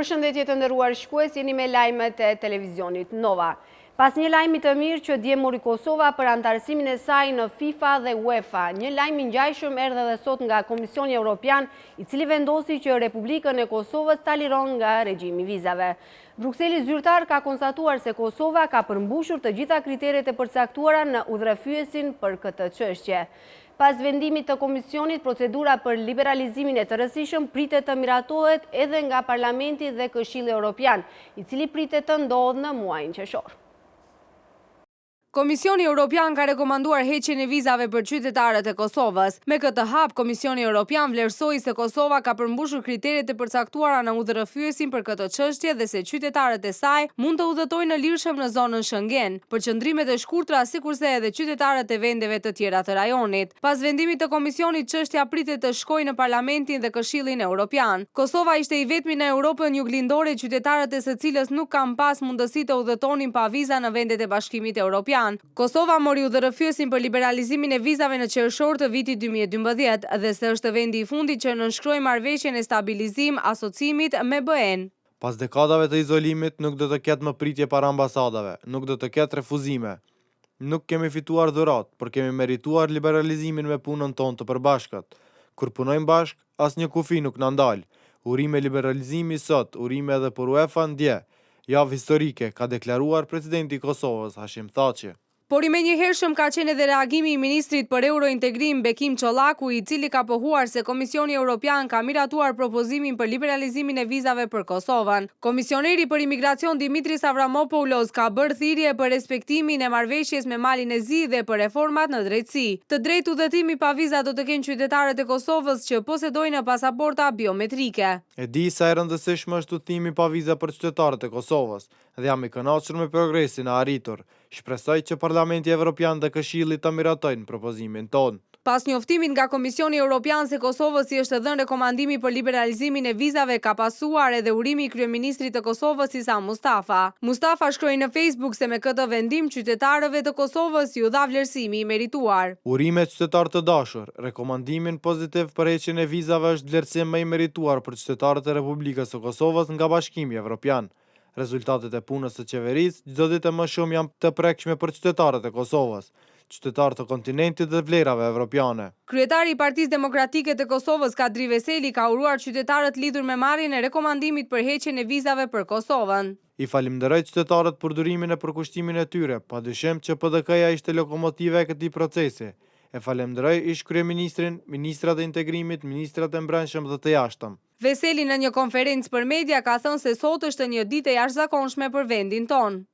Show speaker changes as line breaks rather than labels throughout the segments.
Përshëndetje të nderuar shikues, jeni me lajmet e televizionit Nova. Pas një lajmi të mirë që dje mori Kosova për anëtarësimin e saj në FIFA dhe UEFA, një lajm i ngjajshëm erdhi edhe sot nga Komisioni Europian, i cili vendosi që Republikën e Kosovës ta liron nga regjimi i vizave. Brukseli zyrtar ka konstatuar se Kosova ka përmbushur të gjitha kriteret e përcaktuara në udhërrëfyesin për këtë çështje. Pas vendimit të Komisionit, procedura për liberalizimin e tërësishëm pritet të miratohet edhe nga Parlamenti dhe Këshilli Europian, i cili pritet të ndodhë në muajin qershor.
Komisioni Europian ka rekomanduar heqjen e vizave për qytetarët e Kosovës. Me këtë hap, Komisioni Europian vlerësoi se Kosova ka përmbushur kriteret e përcaktuara në udhërrëfyesin për këtë çështje dhe se qytetarët e saj mund të udhëtojnë lirshëm në zonën Shengen, për qëndrimet e shkurtra sikurse edhe qytetarët e vendeve të tjera të rajonit. Pas vendimit të Komisionit, çështja pritet të shkojë në Parlamentin dhe Këshillin Europian. Kosova ishte i vetmi në Europën Juglindore qytetarët e së cilës nuk kanë pas mundësi të udhëtonin pa viza në vendet e Bashkimit Europian. Kosova mori udhërrëfyesin për liberalizimin e vizave në qershor të vitit 2012 dhe se është vendi i fundit që nënshkroi marrëveshjen e stabilizim asociimit me BE-në.
Pas dekadave të izolimit nuk do të ketë më pritje para ambasadave, nuk do të ketë refuzime. Nuk kemi fituar dhuratë, por kemi merituar liberalizimin me punën tonë të përbashkët. Kur punojmë bashkë, asnjë kufi nuk na ndal. Urime liberalizimi sot, urime edhe për UEFA-n dje. Javë historike, ka deklaruar presidenti i Kosovës, Hashim Thaçi.
Por i menjëhershëm ka qenë edhe reagimi i ministrit për Eurointegrim, Bekim Çollaku, i cili ka pohuar se Komisioni Europian ka miratuar propozimin për liberalizimin e vizave për Kosovën. Komisioneri për Imigracion Dimitris Avramopoulos ka bërë thirrje për respektimin e marrëveshjes me Malin e Zi dhe për reformat në drejtësi. Të drejtë udhëtimi pa viza do të kenë qytetarët e Kosovës që posedojnë pasaporta biometrike.
E di sa i rëndësishëm është udhëtimi pa viza për qytetarët e Kosovës dhe jam i kënaqur me progresin e arritur. Shpresoj që Parlamenti Evropian dhe Këshilli ta miratojnë propozimin tonë.
Pas njoftimit nga Komisioni Europian se Kosovës i është dhënë rekomandimi për liberalizimin e vizave ka pasuar edhe urimi i kryeministrit të Kosovës Isa Mustafa. Mustafa shkroi në Facebook se me këtë vendim qytetarëve të Kosovës iu dha vlerësimi i merituar.
Urime qytetarë të dashur, rekomandimin pozitiv për heqjen e vizave është vlerësim më i merituar për qytetarët e Republikës së Kosovës nga Bashkimi Evropian. Rezultatet e punës së qeverisë çdo ditë e më shumë janë të prekshme për qytetarët e Kosovës, qytetarë të kontinentit dhe vlerave evropiane.
Kryetari i Partisë Demokratike të Kosovës, Kadri Veseli, ka uruar qytetarët lidhur me marrjen e rekomandimit për heqjen e vizave për Kosovën.
I falimnderoj qytetarët për durimin e përkushtimin e tyre, padyshim që PDK-ja ishte lokomotiva e këtij procesi. E falemnderoj ish kryeministrin, ministrat e integrimit, ministrat e mbrendshëm dhe të jashtëm.
Veseli në një konferencë për media ka thënë se sot është një ditë e jashtëzakonshme për vendin tonë.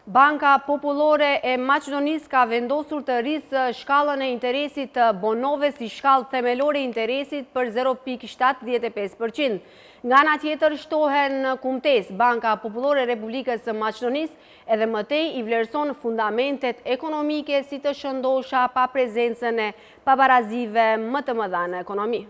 Banka Popullore e Maqedonisë ka vendosur të rrisë shkallën e interesit të bonove si shkallë themelore interesit për 0.75%. Nga ana tjetër shtohen në kumtesë, Banka Popullore e Republikës së Maqedonisë edhe më tej i vlerëson fundamentet ekonomike si të shëndosha pa prezencën e pabarazive më të mëdha në ekonomi.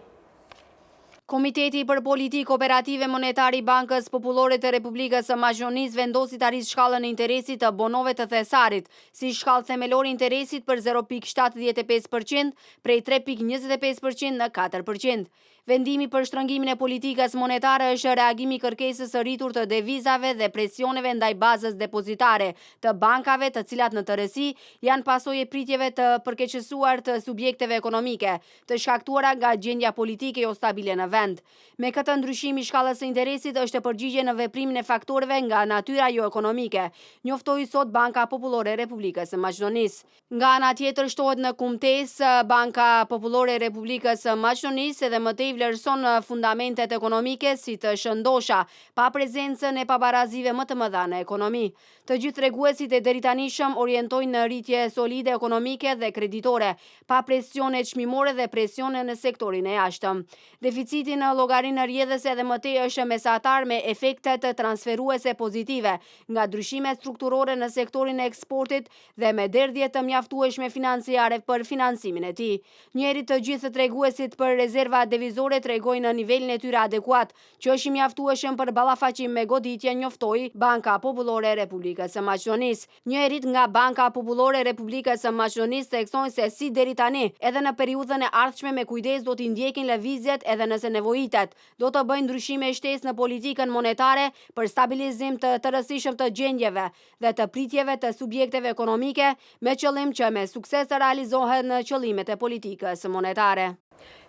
Komiteti për Politikë Operative Monetare i Bankës Popullore të Republikës së Maqedonisë vendosi ta rrisë shkallën e interesit të bonove të thesarit, si shkallë themelore interesit për 0.75% prej 3.25% në 4%. Vendimi për shtrëngimin e politikës monetare është reagimi i kërkesës së rritur të devizave dhe presioneve ndaj bazës depozitare të bankave, të cilat në tërësi janë pasojë e pritjeve të përkeqësuar të subjekteve ekonomike, të shkaktuara nga gjendja politike jostabile në vend. Me këtë ndryshim i shkallës së interesit është përgjigje në veprimin e faktorëve nga natyra joekonomike, njoftoi sot Banka Popullore e Republikës së Maqedonisë. Nga ana tjetër shtohet në kumtesë, Banka Popullore e Republikës së Maqedonisë edhe më tej vlerëson fundamentet ekonomike si të shëndosha, pa prezencën e pabarazive më të mëdha në ekonomi. Të gjithë treguesit e deritanishëm orientojnë në rritje solide ekonomike dhe kreditore, pa presione çmimore dhe presione në sektorin e jashtëm. Deficiti në llogarinë rrjedhëse edhe më tej është mesatar me efektet transferuese pozitive nga ndryshimet strukturore në sektorin e eksportit dhe me derdhje të mjaftueshme financiare për financimin e tij. Njëherit të gjithë treguesit për rezerva devizore tregojnë në nivelin e tyre adekuat, që është i mjaftueshëm për ballafaqim me goditje, njoftoi Banka Popullore e Republikës së Maqedonisë. Njëherit nga Banka Popullore e Republikës së Maqedonisë theksojnë se si deri tani, edhe në periudhën e ardhshme me kujdes do t'i ndjekin lëvizjet edhe nëse në. nevojitet. Do të bëjë ndryshime shtesë në politikën monetare për stabilizim të tërësishëm të gjendjeve dhe të pritjeve të subjekteve ekonomike me qëllim që me sukses të realizohen qëllimet e politikës monetare.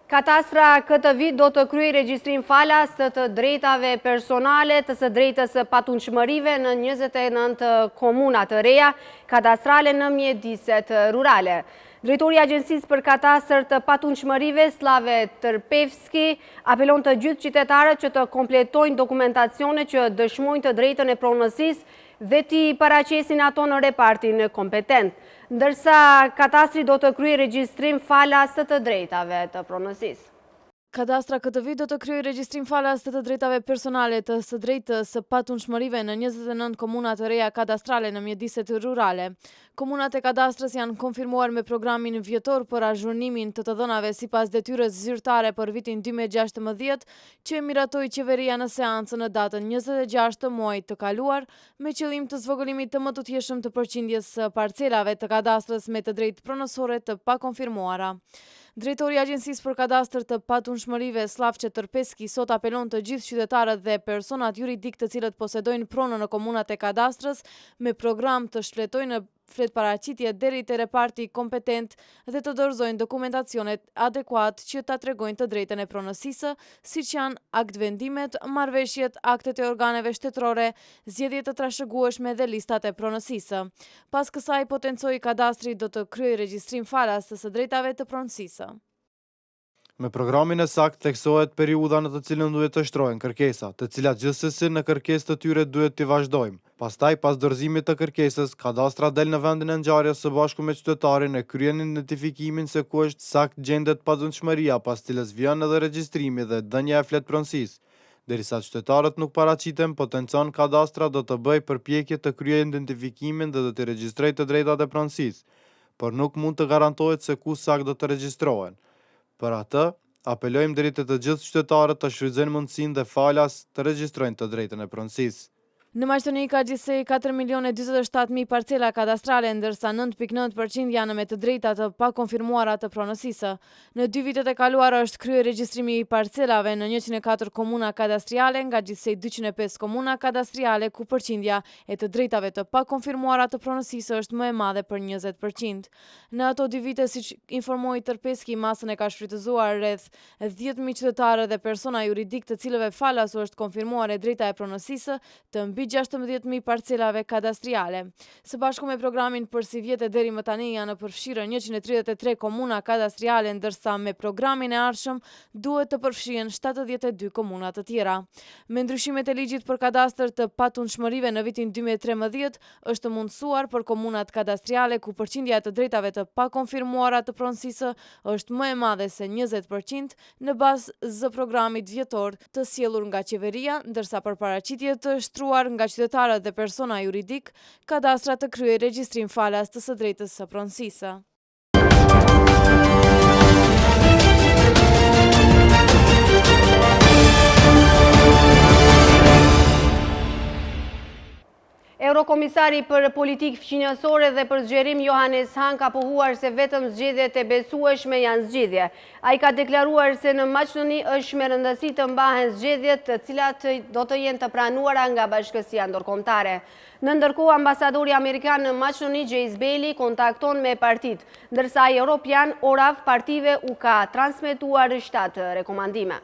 Katastra këtë vit do të kryejë regjistrim falas të të drejtave personale të së drejtës së patundshmërive në 29 komuna të reja kadastrale në mjediset rurale. Drejtori i Agjencisë për Katastër të Patundshmërive, Sllave Tërpevski, apelon të gjithë qytetarët që të kompletojnë dokumentacione që dëshmojnë të drejtën e pronësisë dhe t'i paraqesin ato në repartin kompetent. Ndërsa katastri do të kryejë regjistrim falas të të drejtave të pronësisë.
Kadastra këtë vit do të kryejë regjistrim falas të të drejtave personale të së drejtës së patundshmërive në 29 komuna të reja kadastrale në mjediset rurale. Komunat e kadastrës janë konfirmuar me programin vjetor për azhurnimin të të dhënave sipas detyrës zyrtare për vitin 2016, që e miratoi qeveria në seancën në datën 26 të muajit të kaluar, me qëllim të zvogëlimit të mëtutjeshëm të përqindjes së parcelave të kadastrës me të drejtë pronësore të pakonfirmuara. Drejtori i Agjencisë për Kadastër të Patundshmërive, Sllavçe Tërpeski, sot apelon të gjithë qytetarët dhe personat juridikë të cilët posedojnë pronën në komunat e kadastrës me program të shfletojnë fletëparaqitje deri te reparti kompetent dhe të dorëzojnë dokumentacionet adekuat që ta tregojnë të drejtën e pronësisë, siç janë aktvendimet, marrëveshjet, aktet e organeve shtetërore, zgjedhje të trashëgueshme dhe listat e pronësisë. Pas kësaj, potencoi kadastri do të kryejë regjistrim falas të së drejtave të pronësisë.
Me programin e saktë theksohet periudha në të cilën duhet të shtrohen kërkesa, të cilat gjithsesi në kërkesë të tyre duhet t'i vazhdojmë. Pastaj, pas dorëzimit të kërkesës, kadastra del në vendin e ngjarjes së bashku me qytetarin e kryen identifikimin se ku është saktë gjendet patundshmëria pas cilës vjen edhe regjistrimi dhe dhënia e fletëpronësisë. Derisa qytetarët nuk paraqiten, potencon kadastra do të bëjë përpjekje të kryejë identifikimin dhe do t'i regjistrojë të drejtat e pronësisë, por nuk mund të garantohet se ku saktë do të regjistrohen. Për atë, apelojmë deri te të gjithë qytetarët të shfrytëzojnë mundësinë dhe falas të regjistrojnë të drejtën e pronësisë.
Në Maqedoni ka gjithsej 4 milionë e 47 mijë parcela kadastrale, ndërsa 9.9% janë me të drejta të pakonfirmuara të pronësisë. Në dy vitet e kaluara është kryer regjistrimi i parcelave në 104 komuna kadastriale nga gjithsej 205 komuna kadastriale ku përqindja e të drejtave të pakonfirmuara të pronësisë është më e madhe për 20%. Në ato dy vite, siç informoi Tërpeski, masën e ka shfrytëzuar rreth 10.000 qytetarë dhe persona juridikë të cilëve falas u është konfirmuar e drejta e pronësisë të mbi 16.000 parcelave kadastriale. Së bashku me programin për sivjet e deri më tani janë përfshirë 133 komuna kadastriale, ndërsa me programin e ardhshëm duhet të përfshihen 72 komuna të tjera. Me ndryshimet e ligjit për kadastër të patundshmërive në vitin 2013, është mundësuar për komunat kadastriale ku përqindja e të drejtave të pakonfirmuara të pronësisë është më e madhe se 20% në bazë të programit vjetor të sjellur nga qeveria, ndërsa për paraqitje të shtruar nga qytetarët dhe persona juridikë, kadastra të kryejë regjistrim falas të së drejtës së pronësisë.
Eurokomisari për politikë fqinjësore dhe për zgjerim Johannes Hahn ka pohuar se vetëm zgjedhjet e besueshme janë zgjidhje. Ai ka deklaruar se në Maqedoni është me rëndësi të mbahen zgjedhjet të cilat do të jenë të pranuara nga bashkësia ndërkombëtare. Në ndërkohë, ambasadori amerikan në Maqedoni, James Bailey, kontakton me partitë, ndërsa ai europian, Orav, partive u ka transmetuar 7 rekomandime.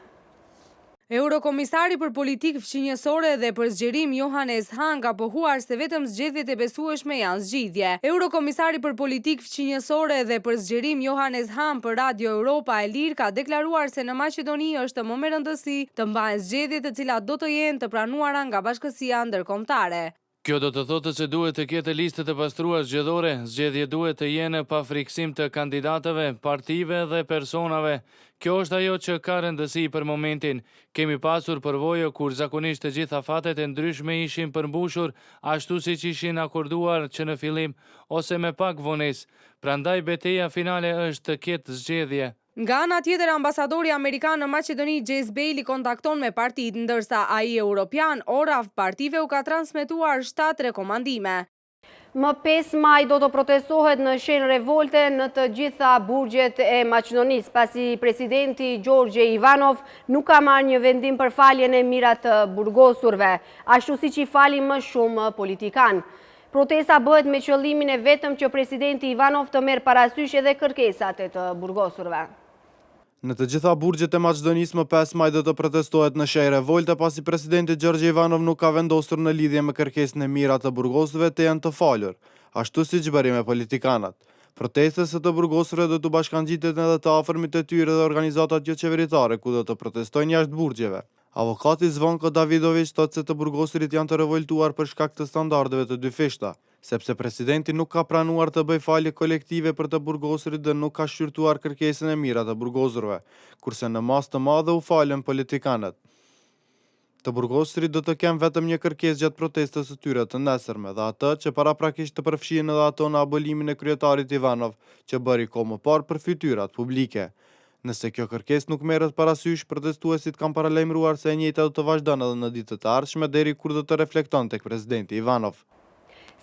Eurokomisari për politikë fqinjësore dhe për zgjerim Johannes Hahn ka pohuar se vetëm zgjedhjet e besueshme janë zgjidhje. Eurokomisari për politikë fqinjësore dhe për zgjerim Johannes Hahn për Radio Europa e Lirë ka deklaruar se në Maqedoni është më me rëndësi të mbahen zgjedhjet të cilat do të jenë të pranuara nga bashkësia ndërkombëtare.
Kjo do të thotë se duhet të ketë listë të pastruar zgjedhore, zgjedhjet duhet të jenë pa frikësim të kandidatëve, partive dhe personave. Kjo është ajo që ka rëndësi për momentin. Kemi pasur përvojë kur zakonisht të gjitha afatet e ndryshme ishin përmbushur ashtu siç ishin akorduar që në fillim, ose me pak vonesë. Prandaj beteja finale është të ketë zgjedhje.
Nga ana tjetër, ambasadori amerikan në Maqedoni James Bailey kontakton me partitë, ndërsa ai europian Orav partive u ka transmetuar 7 rekomandime.
Më 5 maj do të protestohet në shenjë revolte në të gjitha burgjet e Maqedonisë, pasi presidenti Gjorgje Ivanov nuk ka marrë një vendim për faljen e mijëra të burgosurve, ashtu siç i fali më shumë politikanë. Protesta bëhet me qëllimin e vetëm që presidenti Ivanov të merr parasysh edhe kërkesat e të burgosurve.
Në të gjitha burgjet e Maqedonisë më 5 maj do të protestohet në shenjë revolte pasi presidenti Gjorgje Ivanov nuk ka vendosur në lidhje me kërkesën e mijëra të burgosurve të jenë të falur, ashtu siç bëri me politikanët. Protestës së të burgosurve do t'u bashkangjitet edhe të afërmit e tyre dhe organizatat joqeveritare ku do të protestojnë jashtë burgjeve. Avokati Zvonko Davidoviq thotë se të burgosurit janë të revoltuar për shkak të standardeve të dyfishta, sepse presidenti nuk ka pranuar të bëjë falje kolektive për të burgosurit dhe nuk ka shqyrtuar kërkesën e mijëra të burgosurve, kurse në masë të madhe u falën politikanët. Të burgosurit do të kenë vetëm një kërkesë gjatë protestës së tyre të nesërme dhe atë që paraprakisht të përfshihen edhe ato në abolimin e kryetarit Ivanov që bëri kohë më parë për fytyrat publike. Nëse kjo kërkesë nuk merret parasysh, protestuesit kanë paralajmëruar se e njëjta do të vazhdon edhe në ditët e ardhshme deri kur do të reflekton tek presidenti Ivanov.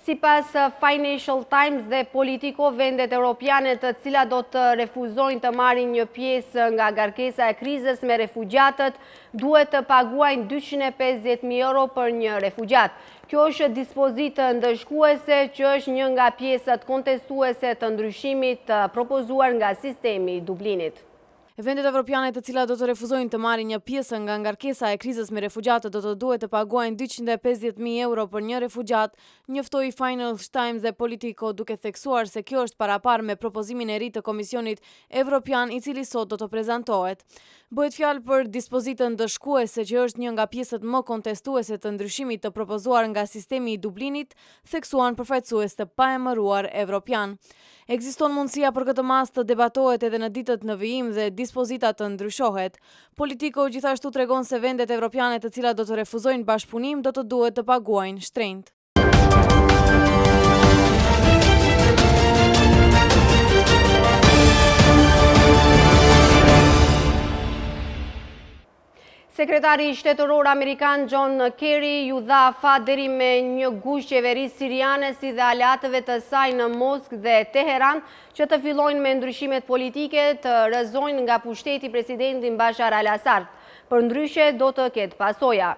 Sipas Financial Times dhe Politico, vendet europiane të cilat do të refuzojnë të marrin një pjesë nga ngarkesa e krizës me refugjatët, duhet të paguajnë 250.000 euro për një refugjat. Kjo është dispozitë ndëshkuese që është një nga pjesët kontestuese të ndryshimit të propozuar nga sistemi i Dublinit.
Vendet evropiane të cilat do të refuzojnë të marrin një pjesë nga ngarkesa e krizës me refugjatët do të duhet të paguajnë 250.000 euro për një refugjat, njoftoi Financial Times dhe Politico duke theksuar se kjo është paraparë me propozimin e ri të Komisionit Evropian i cili sot do të prezantohet. Bëhet fjalë për dispozitën ndëshkuese që është një nga pjesët më kontestuese të ndryshimit të propozuar nga sistemi i Dublinit, theksuan përfaqësues të paemëruar evropian. Ekziston mundësia për këtë masë të debatohet edhe në ditët në vijim dhe dispozita të ndryshohet. Politico gjithashtu tregon se vendet evropiane të cilat do të refuzojnë bashkëpunim do të duhet të paguajnë shtrenjtë.
Sekretari shtetëror amerikan John Kerry iu dha afat deri me 1 gusht qeverisë siriane si dhe aleatëve të saj në Moskë dhe Teheran që të fillojnë me ndryshimet politike të rrëzojnë nga pushteti presidentin Bashar al-Assad. Përndryshe do të ketë pasoja.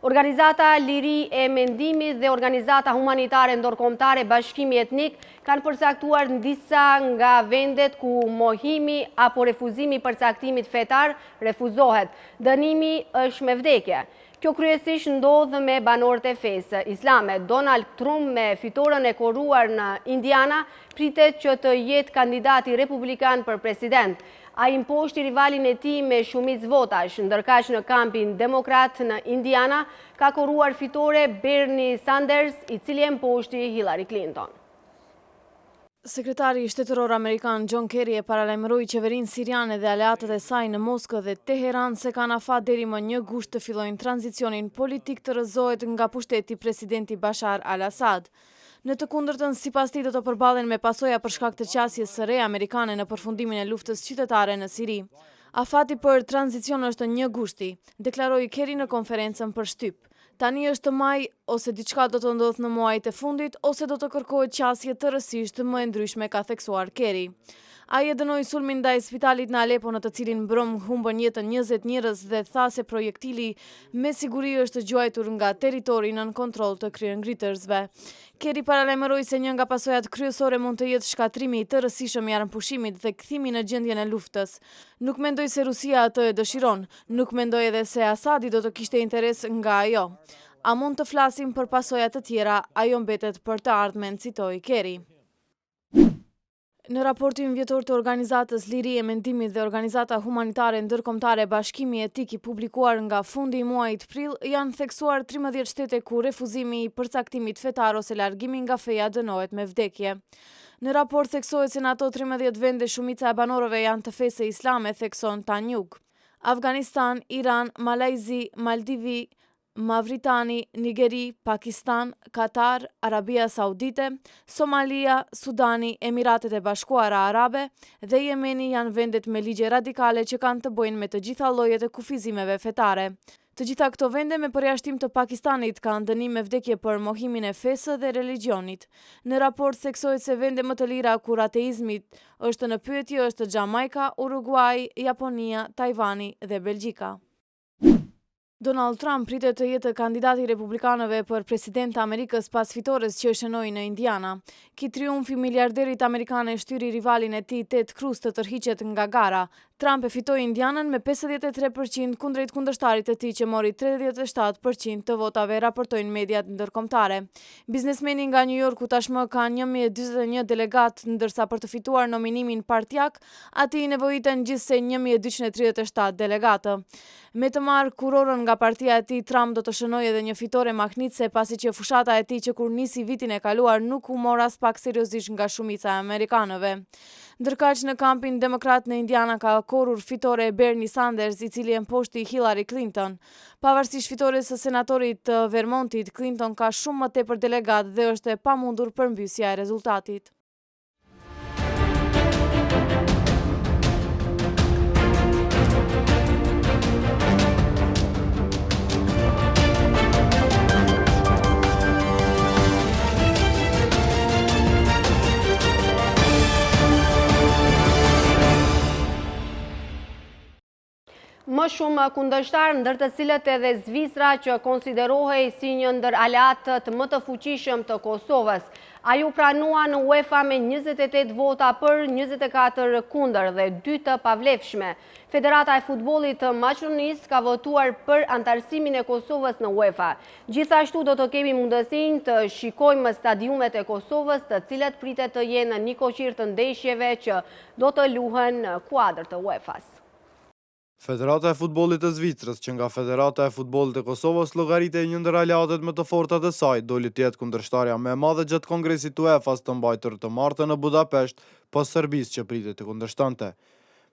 Organizata Liri e Mendimit dhe Organizata Humanitare Ndërkombëtare Bashkimi Etnik kanë përcaktuar disa nga vendet ku mohimi apo refuzimi i përcaktimit fetar refuzohet. Dënimi është me vdekje. Kjo kryesisht ndodh me banorët e fesë islame. Donald Trump me fitoren e korruar në Indiana pritet që të jetë kandidati republikan për president. Ai mposhti rivalin e tij me shumicë votash, ndërkaq në kampin demokrat në Indiana ka korruar fitore Bernie Sanders, i cili e mposhti Hillary Clinton.
Sekretari shtetëror amerikan John Kerry e paralajmëroi qeverinë siriane dhe aleatët e saj në Moskë dhe Teheran se kanë afat deri më 1 gusht të fillojnë tranzicionin politik të rrëzohet nga pushteti presidenti Bashar al-Assad. Në të kundërtën, sipas tij do të përballen me pasoja për shkak të qasjes së re amerikane në përfundimin e luftës qytetare në Siri. Afati për tranzicion është 1 gushti, deklaroi Kerry në konferencën për shtyp. Tani është maj, ose diçka do të ndodhë në muajt e fundit, ose do të kërkohet qasje tërësisht më e ndryshme, ka theksuar Kerry. Ai e dënoi sulmin ndaj spitalit në Aleppo në të cilin mbrëm humbën jetën 20 njerëz dhe tha se projektili me siguri është gjuajtur nga territori nën kontroll të kryengritësve. Kerry paralajmëroi se një nga pasojat kryesore mund të jetë shkatërrimi i tërësishëm i armëpushimit dhe kthimi në gjendjen e luftës. Nuk mendoj se Rusia atë e dëshiron, nuk mendoj edhe se Asadi do të kishte interes nga ajo. A mund të flasim për pasoja të tjera, ajo mbetet për të ardhmen, citoi Kerry. Në raportin vjetor të organizatës Liri e Mendimit dhe Organizata Humanitare Ndërkombëtare Bashkimi Etik i publikuar nga fundi i muajit prill, janë theksuar 13 shtete ku refuzimi i përcaktimit fetar ose largimi nga feja dënohet me vdekje. Në raport theksohet se në ato 13 vende shumica e banorëve janë të fesë islame, thekson Tanjug. Afganistan, Iran, Malajzi, Maldivi, Mauritani, Nigeri, Pakistan, Katar, Arabia Saudite, Somalia, Sudani, Emiratet e Bashkuara Arabe dhe Jemeni janë vendet me ligje radikale që kanë të bëjnë me të gjitha llojet e kufizimeve fetare. Të gjitha këto vende me përjashtim të Pakistanit kanë dënim me vdekje për mohimin e fesë dhe religjionit. Në raport theksohet se vende më të lira kur ateizmi është në pyetje është Xhamajka, Uruguai, Japonia, Tajvani dhe Belgjika. Donald Trump pritet të jetë kandidati i republikanëve për president të Amerikës pas fitores që shënoi në Indiana. Ky triumf i miliarderit amerikan e shtyri rivalin e tij Ted Cruz të tërhiqet nga gara. Trump e fitoi Indianën me 53 për qind kundrejt kundërshtarit të tij që mori 37 për qind të votave, raportojnë mediat ndërkombëtare. Biznesmeni nga New Yorku tashmë ka 1041 delegatë, ndërsa për të fituar nominimin partiak, atij i nevojiten gjithsej 1237 delegatë. Me të marrë kurorën nga partia e tij, Trump do të shënojë edhe një fitore mahnitëse pasi që fushata e tij që kur nisi vitin e kaluar nuk u mor aspak seriozisht nga shumica e amerikanëve. Ndërkaq në kampin demokrat në Indiana ka korrur fitore Bernie Sanders, i cili e mposhti Hillary Clinton. Pavarësisht fitores së senatorit të Vermontit, Clinton ka shumë më tepër delegatë dhe është e pamundur përmbysja e rezultatit.
Më shumë kundërshtarë, ndër të cilët edhe Zvicra që konsiderohej si një ndër aleatët më të fuqishëm të Kosovës. Ajo u pranua në UEFA me 28 vota për 24 kundër dhe 2 të pavlefshme. Federata e Futbollit të Maqedonisë ka votuar për anëtarësimin e Kosovës në UEFA. Gjithashtu do të kemi mundësinë të shikojmë stadiumet e Kosovës, të cilët pritet të jenë nikoqirë të ndeshjeve që do të luhen në kuadër të UEFA-s.
Federata e Futbollit të Zvicrës, që nga Federata e Futbollit të Kosovës llogaritej një ndër aleatet më të forta të saj, doli të jetë kundërshtarja më e madhe gjatë Kongresit të UEFA-s të mbajtur të martën në Budapesht, pos Serbisë që pritej të kundërshtonte.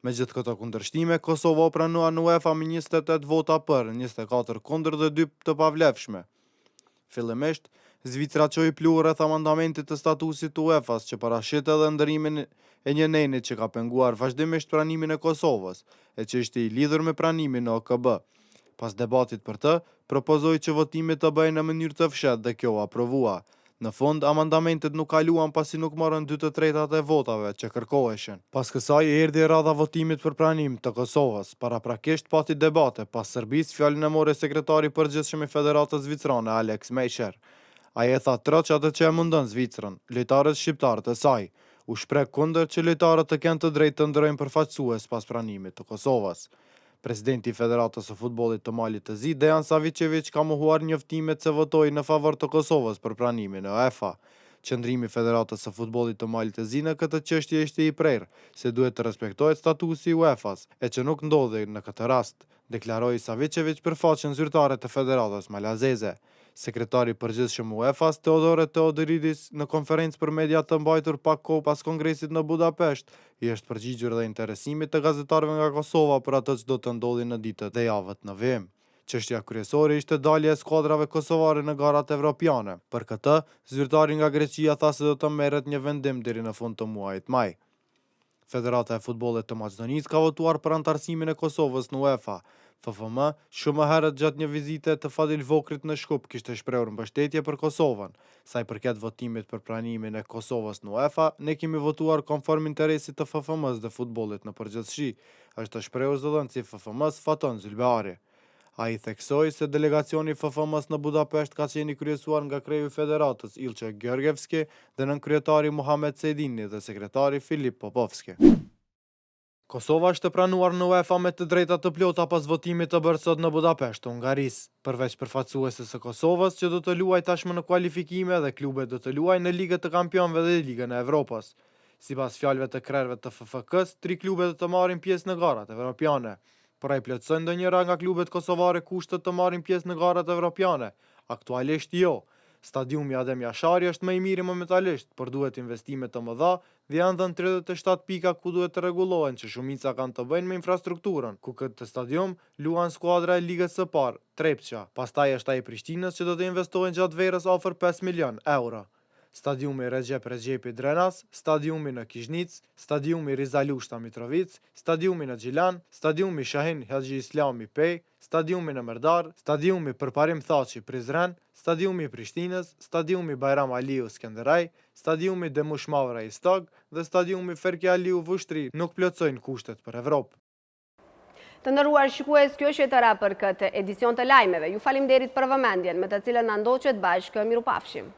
Megjithë këto kundërshtime, Kosova u pranua në UEFA me 28 vota për, 24 kundër dhe 2 të pavlefshme. Fillimisht, Zvicra çoi pluhur rreth amandamentit të statusit të UEFA-s që parashihte edhe ndërrimin e një neni që ka penguar vazhdimisht pranimin e Kosovës, e që ishte i lidhur me pranimin në OKB. Pas debatit për të, propozoi që votimi të bëhej në mënyrë të fshehtë dhe kjo u aprovua. Në fund, amandamentet nuk kaluan pasi nuk morën dy të tretat e votave që kërkoheshin. Pas kësaj erdhi radha votimit për pranim të Kosovës. Paraprakisht pati debate, pas Serbisë fjalën e mori sekretari i përgjithshëm i Federatës Zvicerane Alex Meischer. Ai e tha troç atë që e mundon Zvicrën, lojtarët shqiptarë të saj. U shpreh kundër që lojtarët të kenë të drejtë të ndërrojnë përfaqësues pas pranimit të Kosovës. Presidenti i Federatës së Futbollit të Malit të Zi, Dejan Saviçeviq ka mohuar njoftimet se votoi në favor të Kosovës për pranimin në UEFA. Qëndrimi i Federatës së Futbollit të Malit të Zi në këtë çështje ishte i prerë, se duhet të respektohet statusi i UEFA-s, e që nuk ndodhi në këtë rast, deklaroi Saviçeviq për faqen zyrtare të Federatës Malazeze. Sekretari i Përgjithshëm i UEFA-s, Theodore Theodoridis, në konferencë për media të mbajtur pak kohë pas kongresit në Budapesht, i është përgjigjur edhe interesimit të gazetarëve nga Kosova për atë që do të ndodhi në ditët dhe javët në vijim. Çështja kryesore ishte dalja e skuadrave kosovare në garat evropiane. Për këtë, zyrtari nga Greqia tha se do të merret një vendim deri në fund të muajit maj. Federata e Futbollit të Maqedonisë ka votuar për anëtarësimin e Kosovës në UEFA. FFM, shumë më herët gjatë një vizite të Fadil Vokrrit në Shkup kishte shprehur mbështetje për Kosovën. Sa i përket votimit për pranimin e Kosovës në UEFA, ne kemi votuar konform interesit të FFM-së dhe futbollit në përgjithësi, është shprehur zëdhënësi i FFM-së, Faton Zylbeari. Ai theksoi se delegacioni i FFM-së në Budapesht ka qenë i kryesuar nga kreu i Federatës, Ilço Georgievski dhe nënkryetari Muhamet Sejdini dhe sekretari Filip Popovski. Kosova është pranuar në UEFA me të drejta të plota pas votimit të bërë sot në Budapesht të Hungarisë. Përveç përfaqësueses së Kosovës, që do të luajë tashmë në kualifikime dhe klubet do të luajnë në Ligë të Kampionëve dhe Ligën e Evropës. Sipas fjalëve të krerëve të FFK-së, tri klube do të marrin pjesë në garat evropiane. Por a i plotësojnë ndonjëra nga klubet kosovare kushtet të marrin pjesë në garat evropiane? Aktualisht jo. Stadiumi Adem Jashari është më i miri momentalisht, por duhet investime të mëdha dhe janë dhënë 37 pika ku duhet të rregullohen që shumica kanë të bëjnë me infrastrukturën, ku këtë stadium luan skuadra e Ligës së Parë, Trepça. Pastaj është ai i Prishtinës që do të investohen gjatë verës afër 5 milionë euro. Stadiumi Rexhep Rexhepi Drenas, Stadiumi në Kizhnicë, Stadiumi Riza Lushta Mitrovicë, Stadiumi në Gjilan, Stadiumi Shahin Haxhiislami Pejë, Stadiumi në Merdar, Stadiumi Përparim Thaçi Prizren, Stadiumi i Prishtinës, Stadiumi Bajram Aliu Skenderaj, Stadiumi Demush Mavraj Istog dhe Stadiumi Ferki Aliu Vushtrri nuk plotësojnë kushtet për Evropë.
Të nderuar shikues, kjo është e tëra për këtë edicion të lajmeve. Ju faleminderit për vëmendjen me të cilën na ndoqët bashkë. Mirupafshim.